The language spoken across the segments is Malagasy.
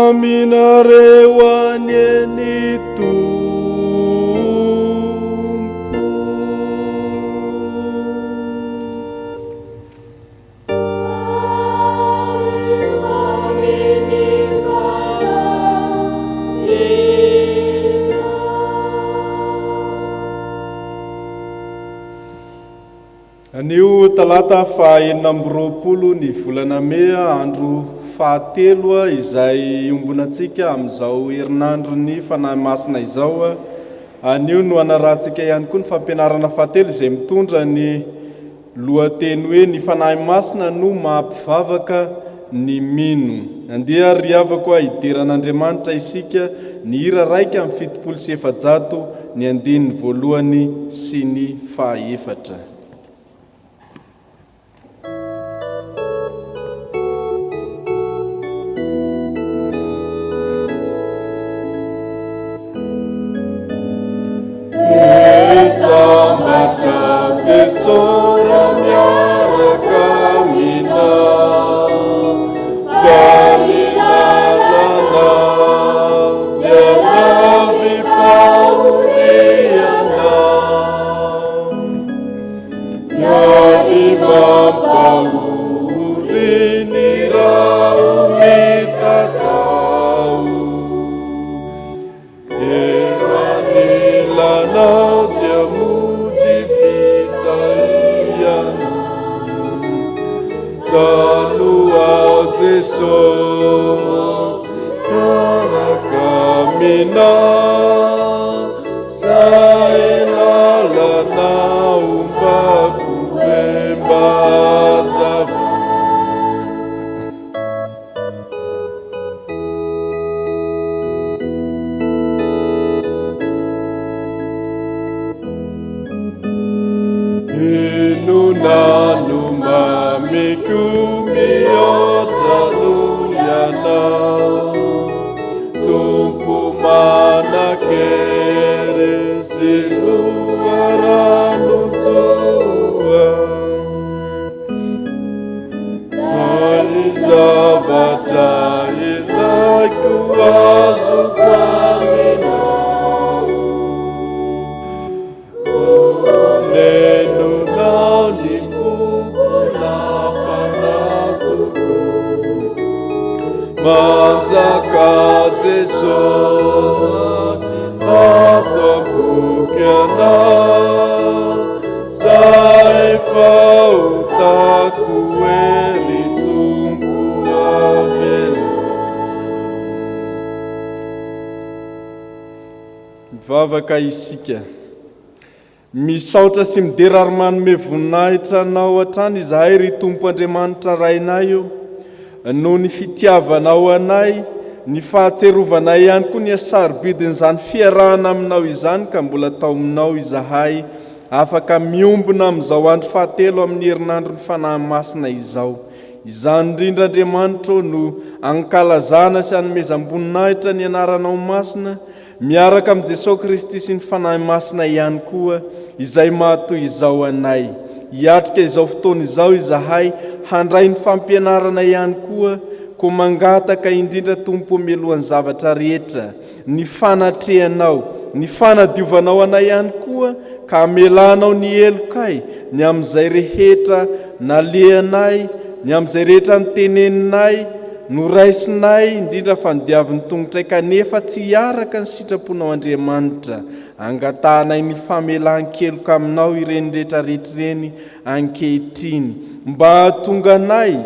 aminareo anie ny Tompo. Anio talata faha 26 ny volana mey, andro fahatelo izay iombonantsika amin'izao herinandron'ny Fanahy Masina izao. Anio no hanarahantsika ihany koa ny fampianarana fahatelo izay mitondra ny Lohateny hoe Ny Fanahy Masina no maha-mpivavaka ny mino. Andeha ary ry havako a hidera an'Andriamanitra isika, ny hira 471, ny andininy voalohany sy ny fahaefatra. Sambatra Jeso raha miaraka aminao Faly lalana dia lavi-pahoriana Miady mampahory ny raho-mitatao Eo anilanao dia mody fitahiana Taloha Jeso miaraka aminao Zay lalana ombako mba hazava. Inona no mamiko mihoatra noho ianao, Tompo manan-kery sy loharanon-tsoa. Ny zavatra ilaiko azoko aminao. Onenonao ny foko nampanatoko. Manjaka Jeso ato am-poko ianao. Zay fahotako hoe ry Tompo avelao. Mivavaka isika. Misaotra sy midera ary manome voninahitra Anao hatrany izahay ry Tompo Andriamanitra Rainay o, noho ny fitiavanao anay, ny fahatserovanay ihany koa ny hasarobidin'izany fiarahana Aminao izany ka mbola taominao izahay Afaka miombona amin'izao andro fahatelo amin'ny herinandron'ny Fanahy Masina izao. Izany indrindra Andriamanitra ô no ankalazana sy anomezam-boninahitra ny anaranao masina, miaraka amin'i Jesoa Kristy sy ny Fanahy Masina ihany koa, izay mahatoy izao anay. Hiatrika izao fotoana izao izahay, handray ny fampianarana ihany koa, koa mangataka indrindra Tompo ô mialohan'ny zavatra rehetra, ny fanatrehanao, ny fanadiovanao anay ihany koa, ka hamelanao ny helokay, ny amin'izay rehetra nalehanay, ny amin'izay rehetra noteneninay, noraisinay, indrindra fa nodiavin'ny tongotray kanefa tsy hiaraka ny sitraponao Andriamanitra. Angatahanay ny famelan-keloka aminao ireny rehetra rehetra ireny ankehitriny, mba hahatonga anay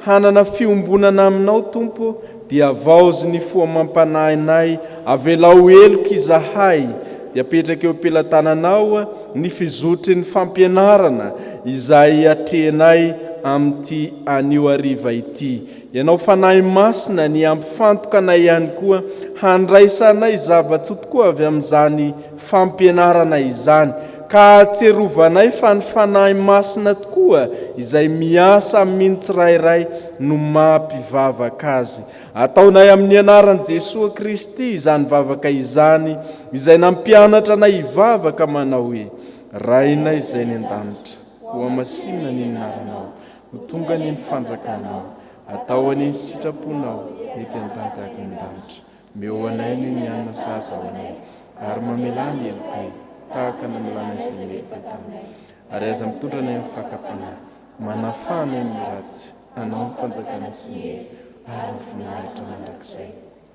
hanana fiombonana aminao Tompo, Dia havaozy ny fo amam-panahinay, avelao heloka izahay, dia apetraka eo am-pelatananao ny fizotry ny fampianarana izay atrehinay amin'ity anio hariva ity. Ianao Fanahy Masina ny hampifantoka anay ihany koa handraisanay zava-tsoa tokoa avy amin'izany fampianarana izany, ka hahatserovanay fa ny Fanahy Masina tokoa izay miasa amin'ny tsirairay no maha mpivavaka azy. Ataonay amin'ny anaran'i Jesoa Kristy izany vavaka izany, izay nampianatra anay hivavaka manao hoe, Rainay izay any an-danitra, hohamasinina anie ny anaranao, ho tonga anie ny fanjakanao. Atao anie ny sitraponao ety an-tany tahaka ny an-danitra. Omeo anay anio ny hanina sahaza ho anay, ary mamelà ny helokay, tahaka ny namelanay izay meloka taminay. Ary aza mitondra anay amin'ny fakam-panahy, manafaha anay amin'ny ratsy, Anao ny fanjakana sy ny hery ary ny voninahitra mandrakizay.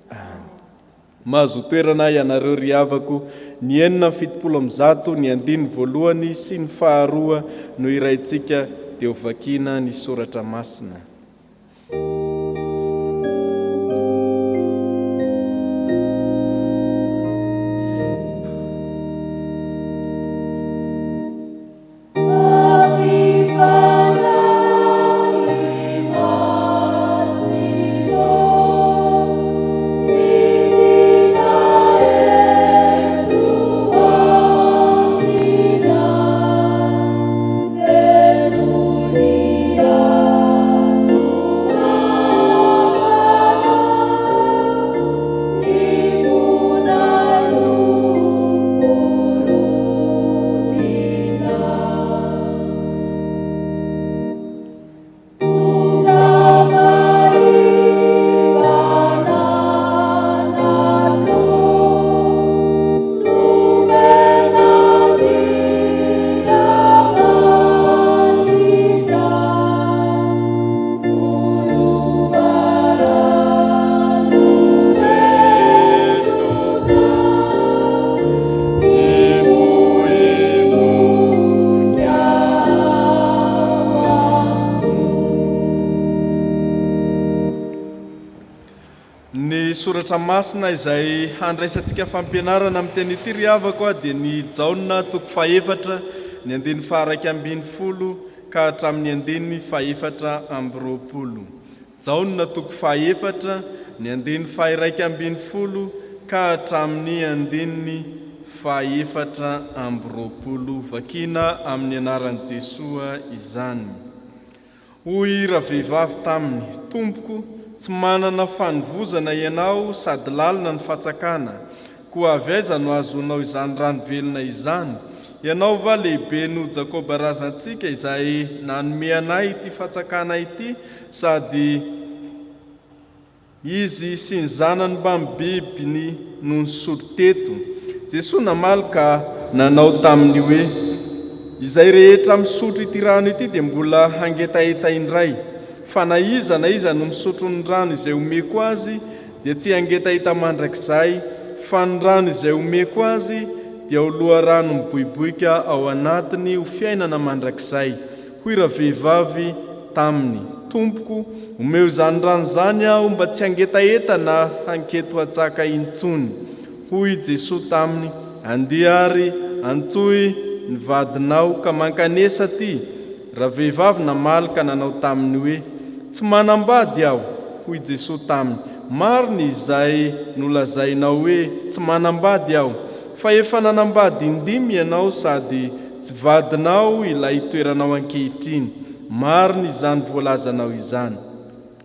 Amen. Mahazoa toerana ianareo ry havako, ny 176, ny andininy voalohany sy ny faharoa no hiraintsika dia ho vakiana ny soratra masina. Ny soratra masina izay handraisantsika fampianarana amin'ny teny ity ry havako a dia ny Jaona toko fahefatra ny andininy faha-11 ka hatramin'ny andininy faha-24. Jaona toko fahaefatra, ny andininy faha-11 ka hatramin'ny andininy faha-24. Vakina amin'ny anaran'i Jesoa izany. Hoy ravehivavy taminy, Tompoko, tsy manana fanovozana ianao sady lalina ny fatsakana, Koa avy aiza no hahazoanao izany rano velona izany? Ianao va lehibe noho Jakoba razantsika izay nanome anay ity fatsakana ity, sady izy sy ny zanany mbamin'ny bibiny no nisotro teto? Jesoa namaly ka nanao taminy hoe, Izay rehetra misotro ity rano ity dia mbola hangetaheta indray, fa na iza na iza no misotro ny rano izay omeko azy dia tsy hangetaheta mandrakizay, fa ny rano izay omeko azy dia ho loharano miboiboika ao anatiny ho fiainana mandrakizay. Hoy ravehivavy taminy, Tompoko, omeo izany rano izany aho mba tsy hangetaheta na hanketo hatsaka intsony. Hoy Jesoa taminy, Andeha ary, antsoy ny vadinao, ka mankanesa aty. Ravehivavy namaly ka nanao taminy hoe, Tsy manambady aho. Hoy Jesoa taminy, Marina izay nolazainao hoe, 'Tsy manambady aho. Fa efa nanambady indimy ianao sady tsy vadinao ilay itoeranao ankehitriny. Marina izany voalazanao izany.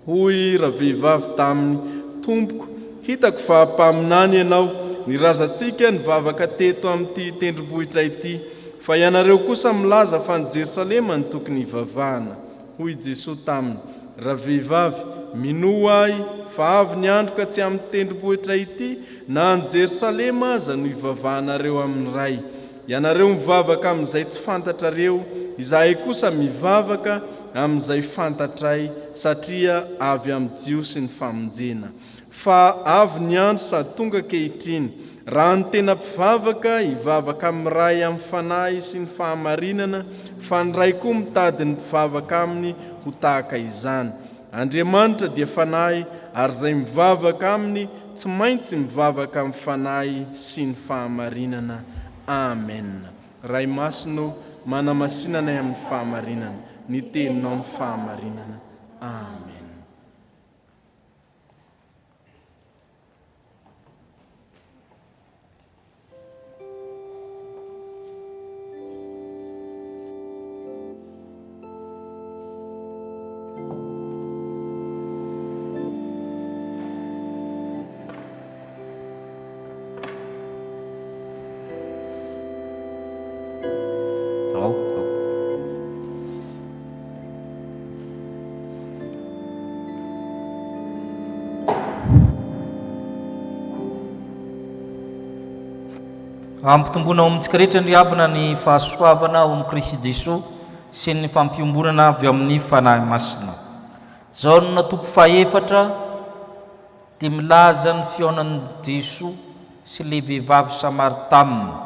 Hoy ravehivavy taminy, Tompoko, hitako fa mpaminany ianao. Ny razantsika nivavaka teto amin'ity tendrombohitra ity, fa ianareo kosa milaza fa any Jerosalema no tokony hivavahana. Hoy Jesoa taminy, Ravehivavy, minoa Ahy, fa avy ny andro ka tsy amin'ity tendrombohitra ity na any Jerosalema aza no hivavahanareo amin'ny Ray. Ianareo mivavaka amin'izay tsy fantatrareo, izahay kosa mivavaka amin'izay fantatray, satria avy amin'ny Jiosy ny famonjena. Fa avy ny andro sady tonga ankehitriny, raha ny tena mpivavaka hivavaka amin'ny Ray amin'ny fanahy sy ny fahamarinana, fa ny Ray koa mitady ny mpivavaka aminy ho tahaka izany. Andriamanitra dia Fanahy, ary izay mivavaka Aminy tsy maintsy mivavaka amin'ny Fanahy sy ny fahamarinana. Amen. Ray Masina ô, manamasina anay amin'ny fahamarinana. Ny Teninao no fahamarinana. Amen. Ao. Ampitomboina ao amintsika rehetra ny havana ny fahasoavana ao amin'i Kristy Jesoa sy ny fampiombonana avy amin'ny Fanahy Masina. Jaona toko fahefatra dia milaza ny fihaonan'i Jesoa sy ilay vehivavy Samaritanina.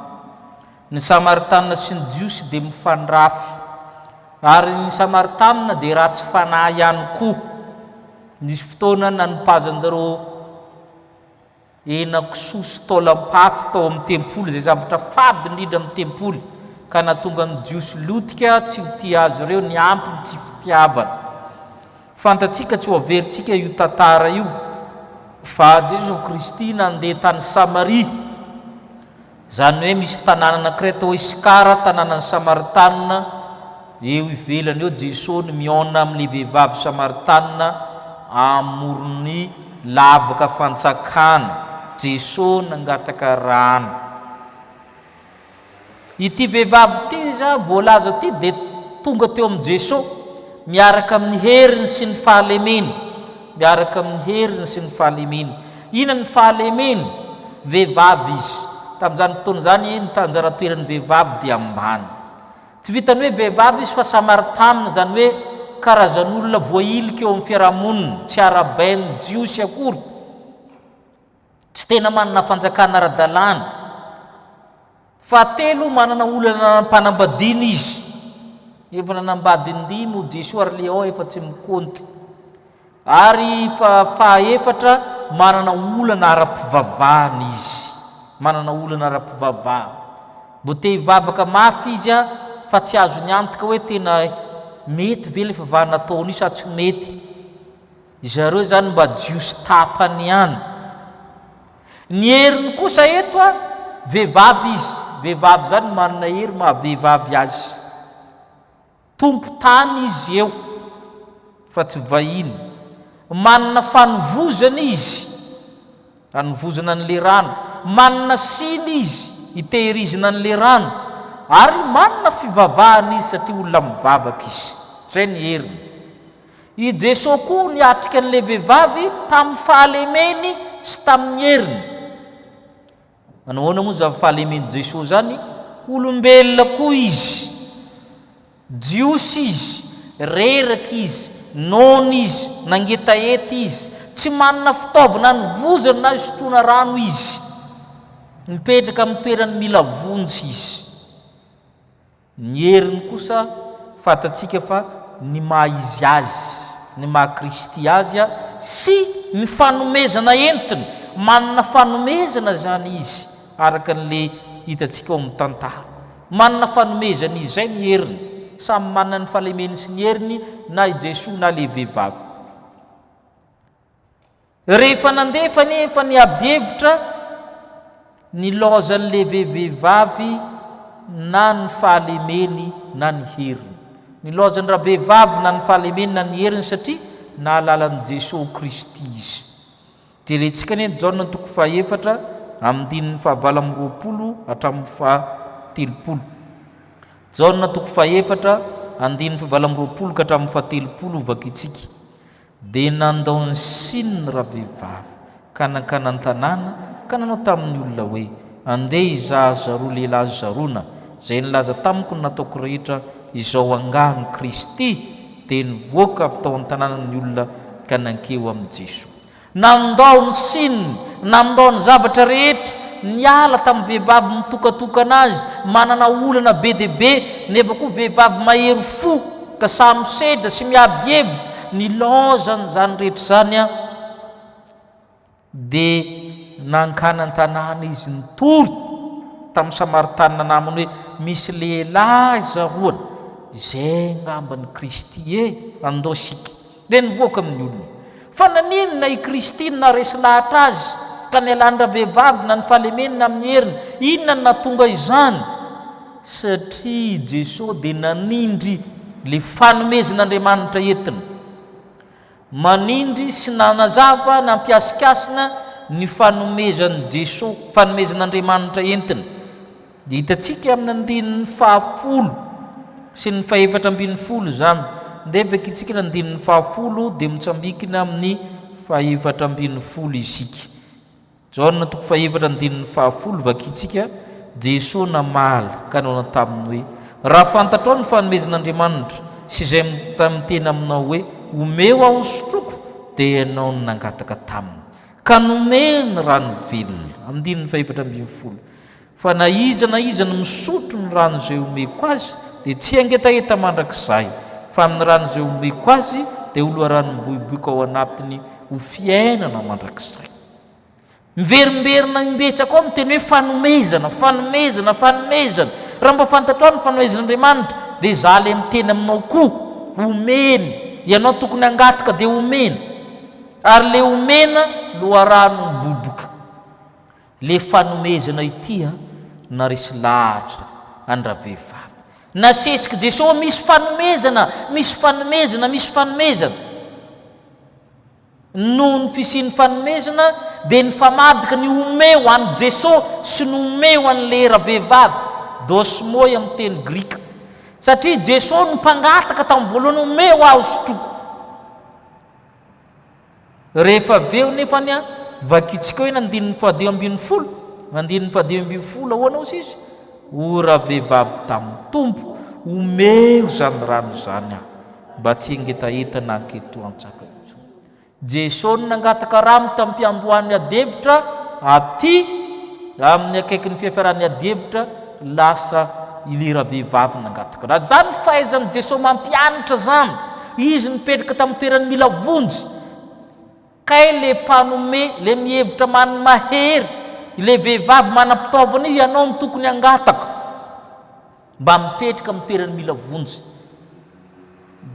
Ny Samaritanina sy ny Jiosy dia mifandrafy, ary ny Samaritanina dia ratsy fanahy ihany koa. Nisy fotoana nanipazan-jareo henakisoa sy taolam-paty tao amin'ny tempoly, izay zavatra fady indrindra amin'ny tempoly, ka nahatonga ny Jiosy lotika tsy ho tia azy ireo, niampy ny tsy fitiavana. Fantatsika, tsy ho averintsika io tantara io, fa Jesoa Kristy nandeha tany Samaria. Izany hoe misy tanàna anankiray atao hoe Sikara, tanànan'ny Samaritanina, eo ivelany eo Jesoa no mihaona amin'ilay vehivavy Samaritanina amoron'ny lavaka fantsakana. Jesoa nangataka rano. Ity vehivavy ity iza voalaza ity dia tonga teo amin'i Jesoa miaraka amin'ny heriny sy ny fahalemeny. Miaraka amin'ny heriny sy ny fahalemeny. Inona ny fahalemeny? Vehivavy izy. Tamin'izany fotoana izany, ny anjara toeran'ny vehivavy dia ambany. Tsy vitan'ny hoe vehivavy izy fa Samaritanina, izany hoe karazan'olona voahilika eo amin'ny fiarahamonina, tsy arahabain'ny Jiosy akory. Tsy tena manana fanjakana ara-dalàna. Fahatelo, manana olana am-panambadiana izy. Efa nanambady indimy ho Jesoa ary Léon efa tsy mikaonty. Ary fahaefatra, manana olana ara-pivavahana izy. Manana olana ara-pivavahana. Mbo te hivavaka mafy izy fa tsy azony antoka hoe tena mety ve ilay fivavahana ataony io sa tsy mety. Zareo izany mba jiosy tapany ihany. Ny heriny kosa eto a, vehivavy izy, vehivavy izany manana hery maha vehivavy azy. Tompon-tany izy eo fa tsy vahiny. Manana fanovozana izy, anovozana an'ilay rano. Manana siny izy hitehirizina an'ilay rano. Ary manana fivavahana izy satria olona mivavaka izy. Izay ny heriny. I Jesoa koa niatrika an'ilay vehivavy tamin'ny fahalemeny sy tamin'ny heriny. Manao ahoana moa izany fahalemen'i Jesoa izany? Olombelona koa izy. Jiosy izy, reraka izy, noana izy, nangetaheta izy, tsy manana fitaovana hanovozana na hisotroana rano izy. Mipetraka amin'ny toerany mila vonjy izy. Ny heriny kosa fantatsika fa ny maha izy azy, ny maha Kristy azy sy ny fanomezana entiny, manana fanomezana izany izy araka an'le hitantsika ao amin'ny tantara. Manana fanomezana izy, izay ny heriny. Samy manana ny fahalemeny sy ny heriny na i Jesoa na le vehivavy. Rehefa nandefa anefa ny adihevitra nilaozan'ilay vehivavy na ny fahalemeny na ny heriny. Nilaozan'ny ravehivavy na ny fahalemeny na ny heriny satria nahalala an'i Jesoa Kristy izy. Jerentsika anie ny Jaona toko fahefatra andininy fahavalo amby 20 hatramin'ny fahatelopolo. Jaona toko fahefatra andininy fahavalo amby 20 ka hatramin'ny fahatelopolo hovakintsika. Dia nandao ny sininy ravehivavy, ka nankany an-tanàna, ka nanao tamin'ny olona hoe, Andeha hizaha zaroa lehilahy zaroana, izay nilaza tamiko ny nataoko rehetra, izao angaha no Kristy? Dia nivoaka avy tao an-tanàna ny olona ka nankeo amin'i Jesoa. Nandao ny sininy, nandao ny zavatra rehetra, niala tamin'ny vehivavy mitokatokana azy, manana olana be dia be, nefa koa vehivavy mahery fo, ka samy misedra sy miady hevitra, nilaozan'izany rehetra izany an, dia nankany an-tanàna izy nitory tamin'ny Samaritanina namany hoe, misy lehilahy zahoana, izay angamba ny Kristy e, andao isika. Dia nivoaka amin'ny olona. Fa naninona i Kristy no naharesy lahatra azy, ka nialany ravehivavy na ny fahalemeny na amin'ny heriny? Inona no nahatonga izany? Satria i Jesoa dia nanindry ilay fanomezan'Andriamanitra entiny. Manindry sy nanazava, nampihasikasina ny fanomezan'i Jesoa, fanomezan'Andriamanitra entiny. Dia hitantsika amin'ny andininy fahafolo sy ny fahefatra ambin'ny folo izany. Ndeha vakintsika ny andininy fahafolo dia mitsambikina amin'ny fahefatra ambin'ny folo isika. Jaona toko fahefatra andininy fahafolo vakintsika. Jesoa namaly ka nanao taminy hoe, Raha fantatrao ny fanomezan'Andriamanitra sy izay miteny aminao hoe, Omeo aho hosotroiko, dia ianao no nangataka taminy, ka nomeny rano velona. Andininy fahefatra ambinifolo. Fa na iza na iza no misotro ny rano izay omeko azy dia tsy hangetaheta mandrakizay, fa amin'ny rano izay omeko azy dia ho loharano miboiboika ao anatiny ho fiainana mandrakizay. Miverimberina imbetsaka ao ny teny hoe fanomezana, fanomezana, fanomezana. Raha mba fantatrao ny fanomezan'Andriamanitra dia izaho ilay miteny aminao koa, omeny. Ianao tokony hangataka dia omena. Ary ilay omena loharano miboiboika. Le fanomezana ity a naresy lahatra an-dravehivavy. Nasesik'i Jesoa misy fanomezana, misy fanomezana, misy fanomezana. Noho ny fisian'ny fanomezana dia nifamadika ny omeo an'i Jesoa sy ny omeo an'le ravehivavy, dosmoi amin'ny teny grika. Satria Jesoa no mpangataka tamin'ny voalohany omeo aho sotroiko. Rehefa avy eo nefany an, vakintsika hoe ny andininy fahadimy ambinifolo, andininy fahadimy ambinifolo ahoana hozy izy? Hoy ravehivavy tamin'ny Tompo, omeo izany rano izany aho, mba tsy hangetaheta na hanketo an-tsaka intsony. Jesoa no nangataka rano tamim-piandohan'ny adihevitra aty amin'ny akaikin'ny fiafaran'ny adihevitra, lasa ilay ravehivavy nangataka rano. Izany fahaizan'i Jesoa mampianatra izany. Izy nipetraka tamin'ny toerany mila vonjy. Kay le mpanome, le mihevitra man mahery, ilay vehivavy manam-pitaovana io ianao no tokony hangataka. Mba mipetraka amin'ny toerany mila vonjy.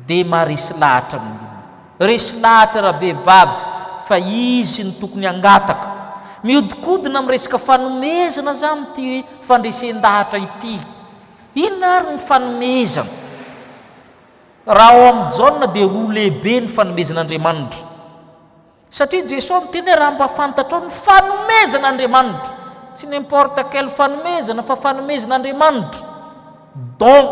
Dia maharesy lahatra amin'ny olona. Resy lahatra ravehivavy fa izy no tokony hangataka. Mihodinkodina amin'ny resaka fanomezana izany ity fandresen-dahatra ity. Inona ary ny fanomezana? Raha ao amin'i Jaona dia roa lehibe ny fanomezan'Andriamanitra. Satria Jesoa niteny hoe raha mba fantatrao ny fanomezan'Andriamanitra, tsy n'importe quelle fanomezana fa fanomezan'Andriamanitra, don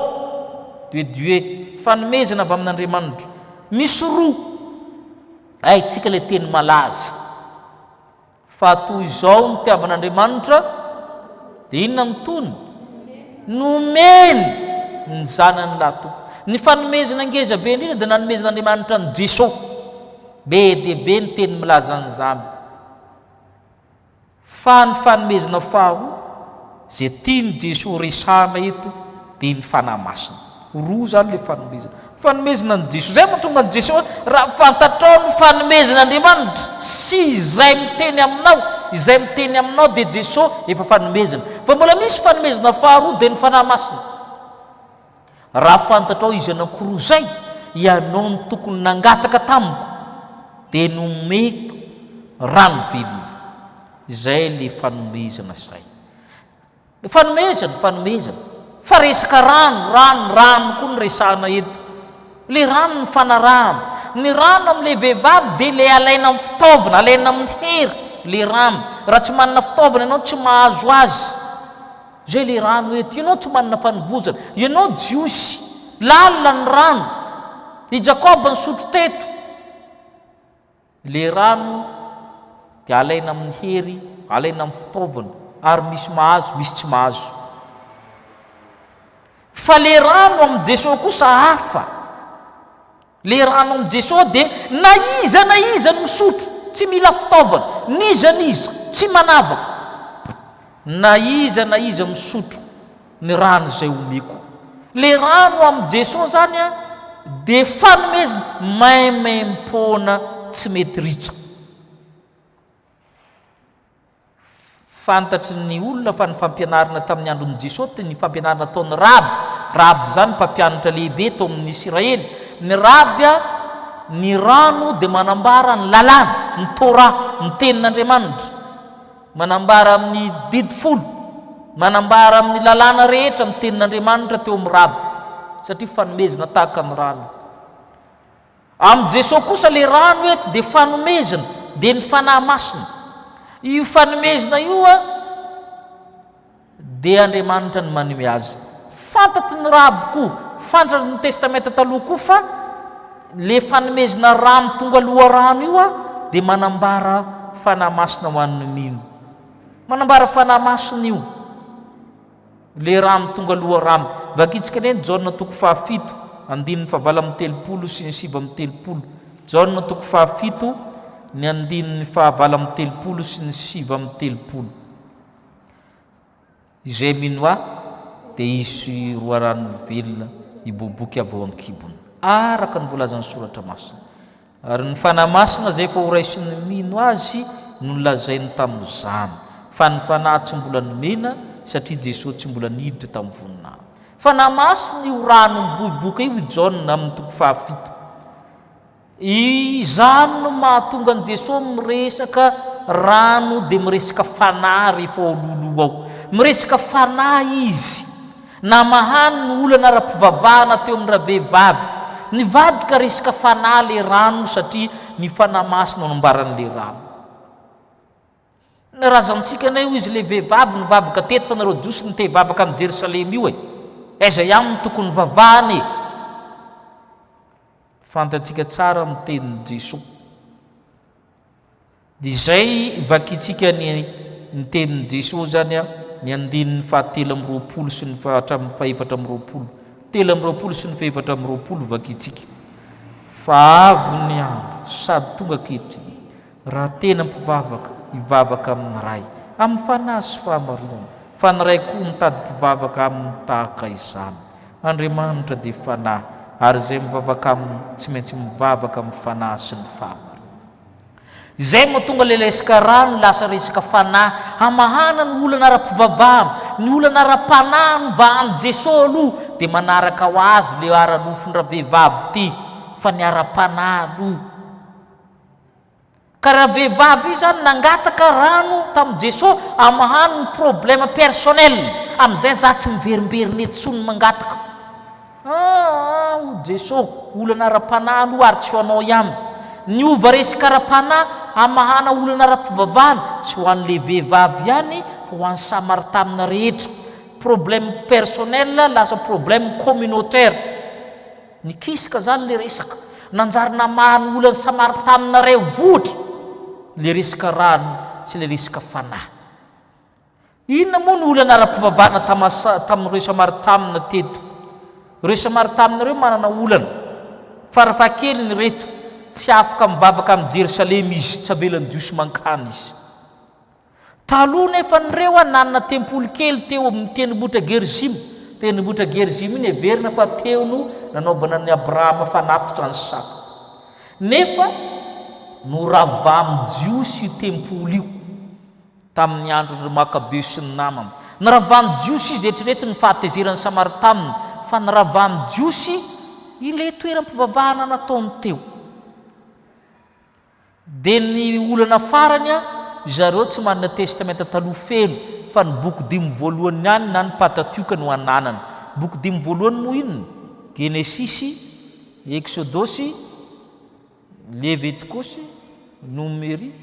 de Dieu, fanomezana avy amin'Andriamanitra. Misy roa, haintsika ilay teny malaza. Fa toy izao no nitiavan'Andriamanitra, dia inona no tony? Nomeny ny Zanany lahitokana. Ny fanomezana ngeza be indrindra dia nanomezan'Andriamanitra an'i Jeso. Be dia be ny teny milaza an'izany. Fa ny fanomezana faharoa, izay tian'i Jeso resahana eto, dia ny Fanahy Masina. Roa izany ilay fanomezana. Fanomezana an'i Jesoa. Izay mahatonga an'i Jesoa hoe, raha fantatrao ny fanomezan'Andriamanitra sy izay miteny aminao, izay miteny aminao dia Jesoa efa fanomezana. Fa mbola misy fanomezana faharoa dia ny Fanahy Masina. Raha fantatrao izy anankiroa izay, ianao no tokony nangataka tamiko, dia nomeko rano velona. Izay ilay fanomezana izay. Fanomezana, fanomezana. Fa resaka rano, rano, rano koa no resahana eto. Ilay rano no fanarahana. Ny rano amin'ilay vehivavy dia ilay alaina amin'ny fitaovana, alaina amin'ny hery ilay rano. Raha tsy manana fitaovana ianao tsy mahazo azy. Izay ilay rano eto. Ianao tsy manana fanovozana. Ianao Jiosy. Lalina ny rano. I Jakoba nisotro teto. Ilay rano dia alaina amin'ny hery, alaina amin'ny fitaovana ary misy mahazo, misy tsy mahazo. Fa ilay rano amin'i Jesoa kosa hafa. Ilay rano amin'i Jesoa dia na iza na iza no misotro, tsy mila fitaovana, n'iza n'iza, tsy manavaka. Na iza na iza misotro ny rano izay omeko. Le rano amin'i Jesoa zany a dia fanomezana maimaimpoana tsy mety ritra. Fantatry ny olona fa ny fampianarana tamin'ny andron'i Jesoa dia ny fampianarana ataon'ny raby. Raby izany mpampianatra lehibe tao amin'ny Isiraely. Ny raby a, ny rano dia manambara ny lalàna, ny Torah, ny tenin'Andriamanitra. Manambara amin'ny didy folo, manambara amin'ny lalàna rehetra ny tenin'Andriamanitra teo amin'ny raby, satria fanomezana tahaka ny rano. Amin'i Jesoa kosa ilay rano eto dia fanomezana, dia ny Fanahy Masina. Io fanomezana io dia Andriamanitra no manome azy. Fantatry ny raby koa, fantatry ny Testamenta Taloha koa fa le fanomezana rano tonga loharano io dia manambara Fanahy Masina ho an'ny mino. Manambara Fanahy Masina io. Le rano tonga loharano. Vakintsika anie ny Jaona toko fahafito, andininy fahavalo amby telopolo sy ny 39. Jaona toko fahafito, ny andininy fahavalo amby telopolo sy ny 39. Izay mino Ahy dia hisy roarano velona hiboiboika avy ao an-kibony, araka ny voalazan'ny Soratra Masina. Ary ny Fanahy Masina izay efa horaisin'ny mino Azy no nolazainy tamin'izany, fa ny Fanahy tsy mbola nomena, satria Jesoa tsy mbola niditra tamin'ny voninahiny. Fanahy Masina io rano miboiboika io i Jaona amin'ny toko fahafito. Izany no mahatonga an'i Jesoa miresaka rano dia miresaka fanahy rehefa ao alohaloha ao. Miresaka fanahy Izy. Namahany ny olana ara-pivavahana teo amin'ny ravehivavy. Nivadika resaka fanahy ilay rano satria ny Fanahy Masina no nambaran'ilay rano. Ny razantsika anie hoy izy ilay vehivavy nivavaka teto fa nareo jiosy no te hivavaka any Jerosalema io e. Aiza ihany no tokony hivavahana e. Fantatsika tsara ny tenin'i Jesoa. Dia izay vakintsika ny ny tenin'i Jesoa izany an, ny andininy fahatelo amby roapolo sy ny faha hatramin'ny fahefatra amby roapolo. 23 sy ny fahefatra amby roapolo vakintsika. Fa avy ny andro sady tonga ankehitriny, raha tena mpivavaka, hivavaka amin'ny Ray, amin'ny fanahy sy fahamarinana, fa ny Ray koa mitady mpivavaka aminy tahaka izany. Andriamanitra dia Fanahy, ary izay mivavaka Aminy tsy maintsy mivavaka amin'ny Fanahy sy ny fahamarinana. Izay no mahatonga ilay resaka rano lasa resaka fanahy, hamahana ny olana ara-pivavahana, ny olana ara-panahy no vahan'i Jesoa aloha dia manaraka ho azy ilay ara-nofon-dravehivavy ity fa ny ara-panahy aloha. Ka ravehivavy io zany nangataka rano tamin'i Jesoa hamahany ny problème personnel, amin'izay za tsy miverimberina eto tsony mangataka. Aa hoy Jesoa, olana ara-panahy aloha ary tsy ho anao ihany. Niova resaka ara-panahy hamahana olana ara-pivavahana, tsy ho an'ilay vehivavy ihany fa ho an'ny Samaritanina rehetra. Problème personnel lasa problème communautaire. Nikisaka zany le resaka. Nanjary namaha ny olan'ny Samaritanina iray vohitra le resaka rano sy le resaka fanahy. Inona moa no olana ara-pivavahana tamin'ireo Samaritanina teto? Ireo Samaritanina ireo manana olana. Farafahakeliny ireto, tsy afaka mivavaka amin'i Jerosalema izy, tsy avelan'ny Jiosy mankany izy. Taloha nefa ireo nanana tempoly kely teo amin'ny tendrombohitra Gerizima. Tendrombohitra Gerizima iny heverina fa teo no nanaovana an'i Abrahama fanatitra an'i Isaka. Nefa noravan'ny Jiosy io tempoly io tamin'ny andron'i Makabeo sy ny namany. Noravan'ny Jiosy izy, eritrereto ny fahatezeran'ny Samaritanina fa noravan'ny Jiosy ilay toeram-pivavahana nataony teo. Dia ny olana farany an, zareo tsy manana testamenta taloha feno fa ny boky dimy voalohany ihany na ny patatioka no ananany. Boky dimy voalohany moa inona? Genesisy, Eksodosy, Levitikosy, Nomery,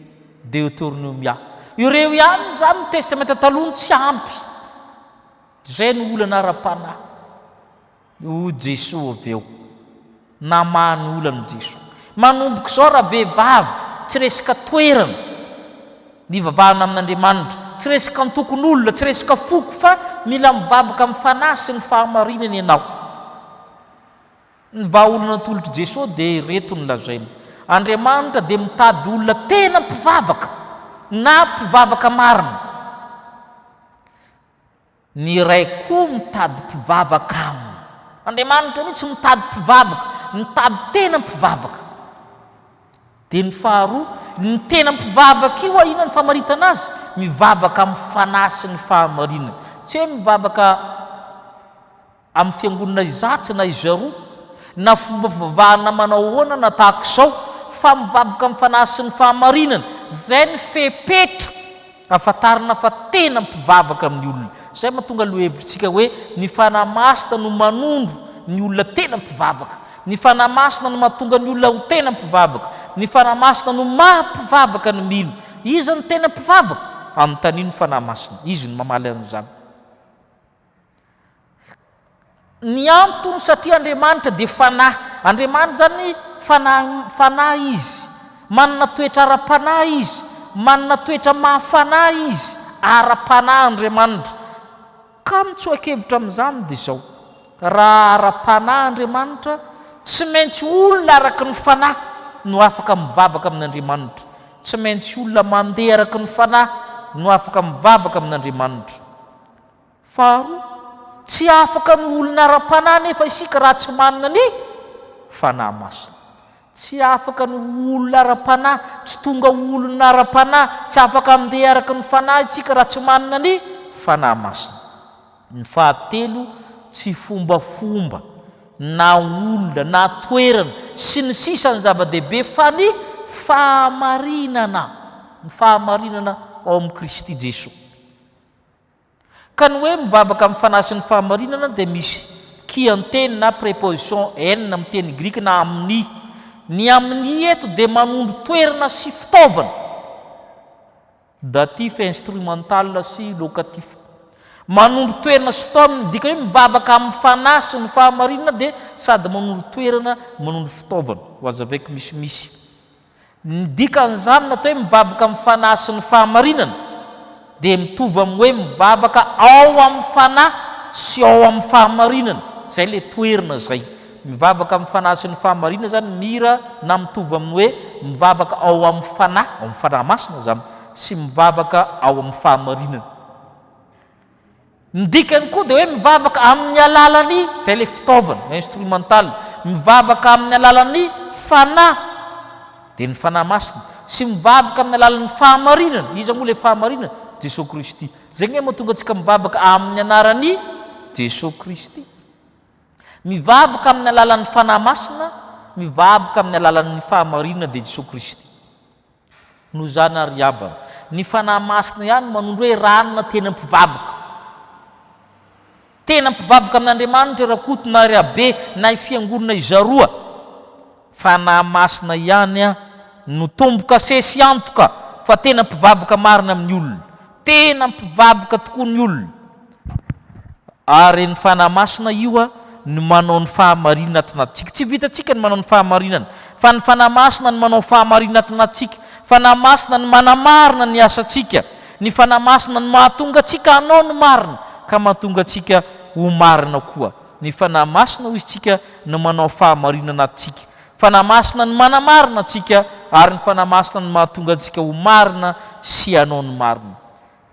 Deoteronomia. Ireo ihany izany ny testamenta taloha no tsy ampy. Izay no olana ara-panahy. Hoy Jesoa avy eo. Namaha ny olana Jesoa. Manomboka izao ravehivavy, tsy resaka toerana ny hivavahana amin'Andriamanitra, tsy resaka antokon'olona, tsy resaka foko fa mila mivavaka amin'ny fanahy sy ny fahamarinana ianao. Ny vahaolana natolotr'i Jesoa dia ireto no lazainy, Andriamanitra dia mitady olona tena mpivavaka na mpivavaka marina. Ny iray koa mitady mpivavaka aminy. Andriamanitra mihitsy mitady mpivavaka, mitady tena mpivavaka. Dia ny faharoa, ny tena mpivavaka io inona ny famaritana azy? Mivavaka amin'ny fanahy sy ny fahamarinana. Tsy hoe mivavaka amin'ny fiangonana izatsy na izaroa, na fomba fivavahana manao ahoana na tahaka izao, fa mivavaka amin'ny fanahy sy ny fahamarinana. Izay ny fepetra ahafantarana fa tena mpivavaka amin'ny olona. Izay mahatonga lohevitsika hoe ny Fanahy Masina no manondro ny olona tena mpivavaka. Ny Fanahy Masina no mahatonga ny olona ho tena mpivavaka. Ny Fanahy Masina no maha mpivavaka ny mino. Iza no tena mpivavaka? Anontanio ny Fanahy Masina. Izy no mamaly an'izany. Ny antony satria Andriamanitra dia fanahy. Andriamanitra izany fanahy, fanahy Izy. Manana toetra ara-panahy Izy. Manana toetra maha fanahy Izy. Ara-panahy Andriamanitra. Ka ny tsoa-kevitra amin'izany dia izao, raha ara-panahy Andriamanitra, tsy maintsy olona araka ny fanahy no afaka mivavaka amin'Andriamanitra. Tsy maintsy olona mandeha araka ny fanahy no afaka mivavaka amin'Andriamanitra. Faharoa, tsy afaka ny ho olona ara-panahy anefa isika raha tsy manana ny Fanahy Masina. Tsy afaka ny ho olona ara-panahy, tsy tonga ho olona ara-panahy, tsy afaka handeha araka ny Fanahy isika raha tsy manana ny Fanahy Masina. Ny fahatelo, tsy fombafomba, na olona, na toerana, sy ny sisa ny zava-dehibe fa ny fahamarinana, ny fahamarinana ao amin'i Kristy Jesoa. Ka ny hoe mivavaka amin'ny fanahy sy ny fahamarinana dia misy kian-teny na préposition en amin'ny teny grika na amin'ny. Ny amin'ny eto dia manondro toerana sy fitaovana, datif instrumental sy locatif. Manondro toerana sy fitaovana, ny dikany hoe mivavaka amin'ny fanahy sy ny fahamarinana dia sady manondro toerana manondro fitaovana. Ho hazavaiko misimisy. Ny dikan'izany natao hoe mivavaka amin'ny fanahy sy ny fahamarinana dia mitovy amin'ny hoe mivavaka ao amin'ny fanahy sy ao amin'ny fahamarinana. Izay ilay toerana izay. Mivavaka amin'ny fanahy sy ny fahamarinana izany mira na mitovy amin'ny hoe mivavaka ao amin'ny fanahy, ao amin'ny fanahy masina izany, sy mivavaka ao amin'ny fahamarinana. Ny dikany koa dia hoe mivavaka amin'ny alalan'ny, izay ilay fitaovana, instrumental, mivavaka amin'ny alalan'ny Fanahy, dia ny Fanahy Masina, sy mivavaka amin'ny alalan'ny fahamarinana, iza moa ilay fahamarinana? Jesoa Kristy. Izay ange mahatonga antsika mivavaka amin'ny anaran'i Jesoa Kristy. Mivavaka amin'ny alalan'ny Fanahy Masina, mivavaka amin'ny alalan'ny fahamarinana dia Jesoa Kristy. Noho izany ary havana, ny Fanahy Masina ihany no manondro hoe ranona tena mpivavaka. Tena mpivavaka amin'Andriamanitra i Rakoto na i Rabe na i Fiangonana izaroa. Fanahy Masina ihany no tombo-kase sy antoka fa tena mpivavaka marina amin'ny olona. Tena mpivavaka tokoa ny olona. Ary ny Fanahy Masina io no manao ny fahamarinana ato anatintsika. Tsy vitantsika ny manao ny fahamarinana, fa ny Fanahy Masina no manao fahamarinana ato anatintsika. Fanahy Masina no manamarina ny asantsika. Ny Fanahy Masina no mahatonga antsika hanao ny marina, ka mahatonga antsika ho marina koa. Ny Fanahy Masina, hoy isika, no manao fahamarinana anatintsika. Fanahy Masina no manamarina antsika, ary ny Fanahy Masina no mahatonga antsika ho marina sy hanao ny marina.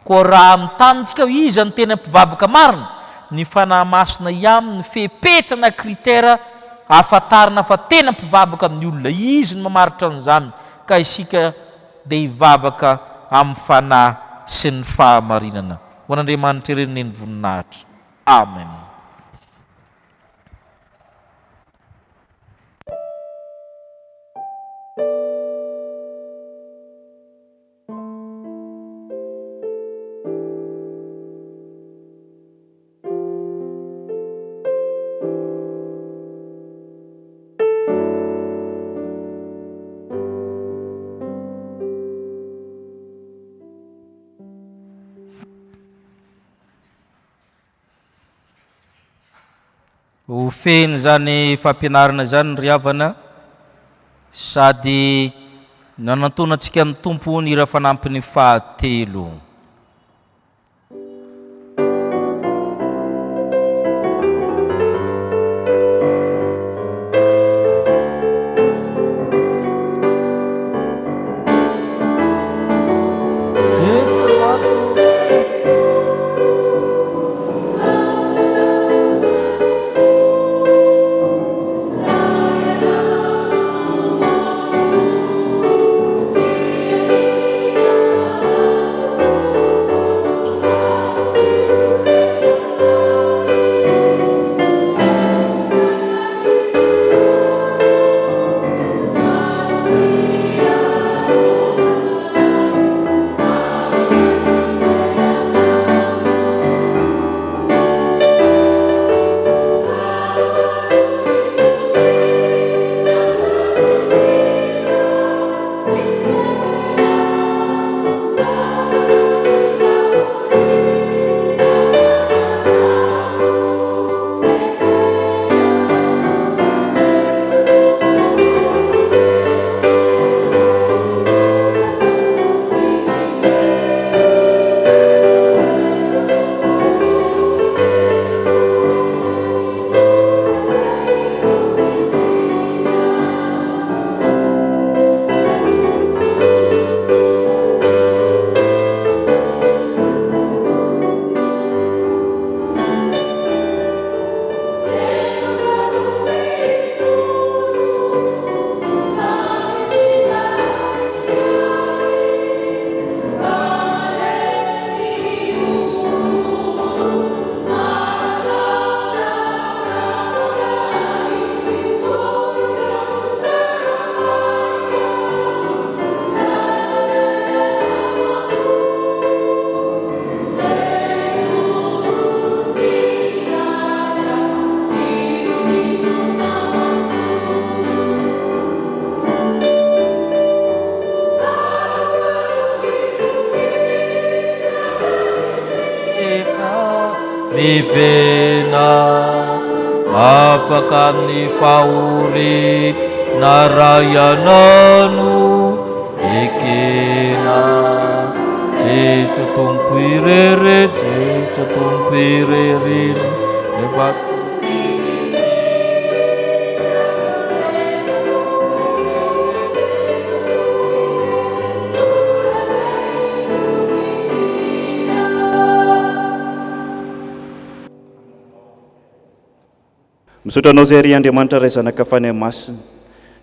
Koa raha anontany tsika hoe iza no tena mpivavaka marina? Ny Fanahy Masina ihany no fepetra na critère ahafantarana fa tena mpivavaka ny olona. Izy no mamaritra an'izany ka isika dia hivavaka amin'ny Fanahy sy ny fahamarinana. Ho an'Andriamanitra irery anie ny voninahitra. Amen. Ho fehiny izany fampianarana izany ry havana, sady nanantonantsika ny Tompo ny hira fanampiny fahatelo. mivena, afaka amin'ny fahoriana raha ianao no ekena. Jeso Tompo irery, Jeso Tompo irery no Misaotra Anao izay ry Andriamanitra Ray Zanaka Fanahy Masina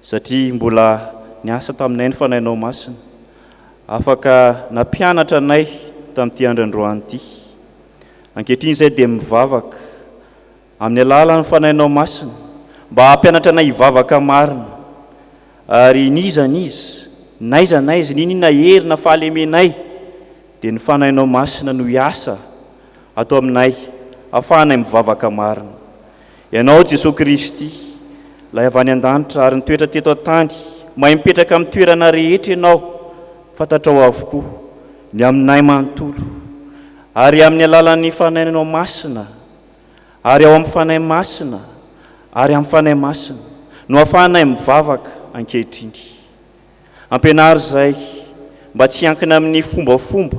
satria mbola niasa taminay ny Fanahinao Masina afaka nampianatra anay tamin'ity andro androany ity. Ankehitriny izay dia mivavaka amin'ny alalan'ny Fanahinao Masina mba hampianatra anay hivavaka marina ary n'iza n'iza, n'aiza n'aiza, n'inon'inona hery na fahalemenay dia ny Fanahinao Masina no hiasa ato aminay ahafahanay mivavaka marina. Ianao Jesoa Kristy, Ilay avy any an-danitra ary nitoetra teto an-tany, mahay mipetraka amin'ny toerana rehetra Ianao, fantatrao avokoa ny aminay manontolo. Ary amin'ny alalan'ny Fanahinao Masina, ary ao amin'ny Fanahy Masina, ary amin'ny Fanahy Masina, no ahafahanay mivavaka ankehitriny. Ampianaro izahay mba tsy hiankina amin'ny fombafomba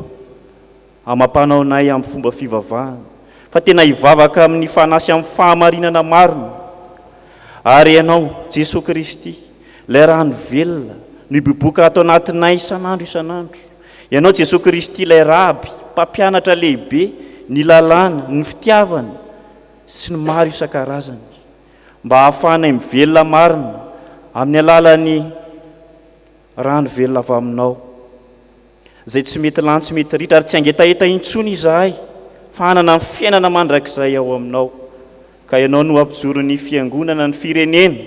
amam-panaonay amin'ny fomba fivavahana, fa tena hivavaka amin'ny fanahy sy amin'ny fahamarinana marina. Ary Ianao, Jesoa Kristy, ilay rano velona, no hiboiboika ato anatinay isan'andro isan'andro. Ianao, Jesoa Kristy, ilay Raby, Mpampianatra lehibe, ny lalàna, ny fitiavana, sy ny maro isan-karazany, mba hahafahanay mivelona marina amin'ny alalan'ny rano velona avy Aminao. izay tsy mety lany tsy mety ritra ary tsy hangetaheta intsony izahay fa hanana ny fiainana mandrakizay ao aminao ka ianao no hampijoro ny fiangonana ny firenena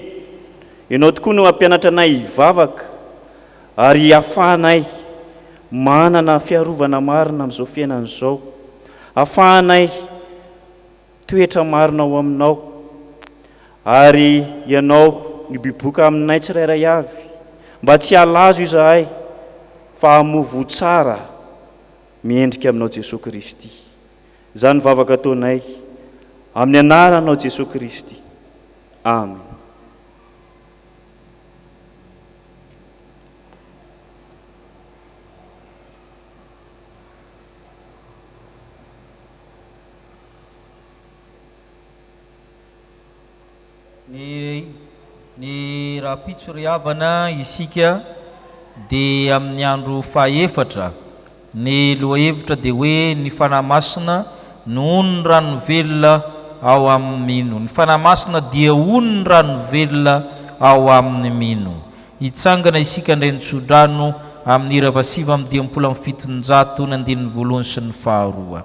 ianao tokoa no hampianatra anay hivavaka ary hafahanay manana fiarovana marina amin'izao fiainana izao hafahanay toetra marina ao aminao ary Ianao no biboka aminay tsirairay avy mba tsy halazo izahay fa hamoa voa tsara miendrika aminao Jesoa Kristy. Izany vavaka ataonay amin'ny anaranao Jesoa Kristy. Amen. Ny ny rahampitso ry havana isika dia amin'ny andro fahaefatra. Ny lohahevitra dia hoe ny Fanahy Masina no on'ny rano velona ao amin'ny mino. Ny Fanahy Masina dia on'ny rano velona ao amin'ny mino. Hitsangana isika handray ny tsodrano amin'ny hira fahasivy amby dimampolo amby fitonjato ny andininy voalohany sy ny faharoa.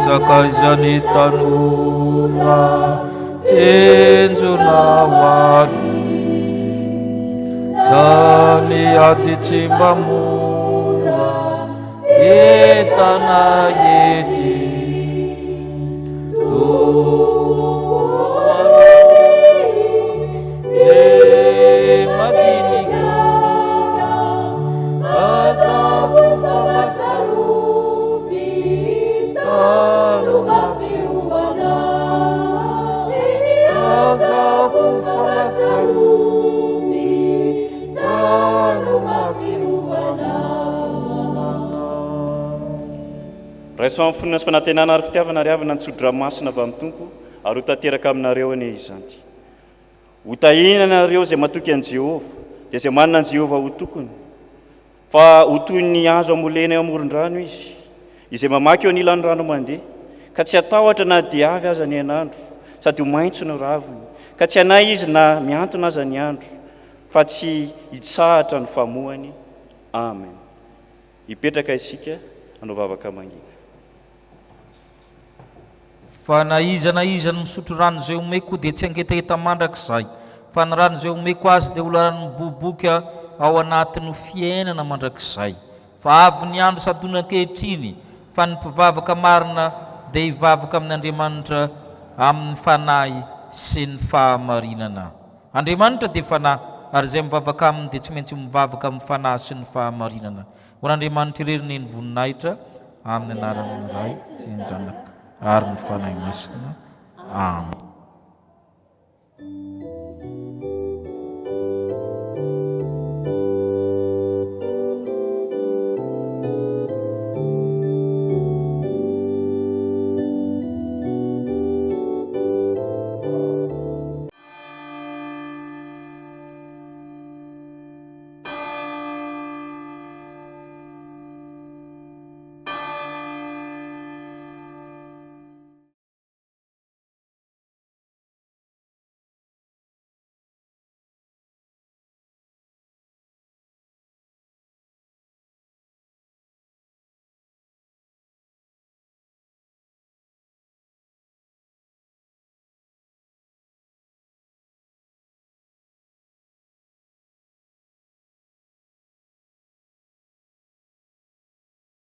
Sakaizan'ny tanora tsinjona ho avy Zany ady tsy mba mora entana ety Raiso amin'ny finoana sy fanantenana ary fitiavana ary havana ny tsodrano masina avy amin'ny Tompo, ary ho tanteraka aminareo anie izany. Hotahina ianareo izay matoky an'i Jehovah, dia izay manana an'i Jehovah ho tokony. Fa ho toy ny hazo ambolena eo amoron-drano izy, izay mamaky eo anilan'ny rano mandeha, ka tsy hatahotra na dia avy aza ny hainandro, sady ho maitso ny raviny, ka tsy hanahy izy na mihantona aza ny andro, fa tsy hitsahatra ny famoany. Amen. Hipetraka isika hanao vavaka mangina. Fa na iza na iza no misotro rano izay omeko dia tsy hangetaheta mandrakizay, fa ny rano izay omeko azy dia ho rano miboiboika ao anatiny ho fiainana mandrakizay. Fa avy ny andro sady tonga ankehitriny fa ny mpivavaka marina dia hivavaka amin' Andriamanitra amin' ny fanahy sy ny fahamarinana. Andriamanitra dia fanahy, ary izay mivavaka aminy dia tsy maintsy mivavaka amin'ny fanahy sy ny fahamarinana. Ho an'Andriamanitra irery ny voninahitra, amin'ny anaran'ny Ray sy ny Zanaka ary ny Fanahy Masina. Amen.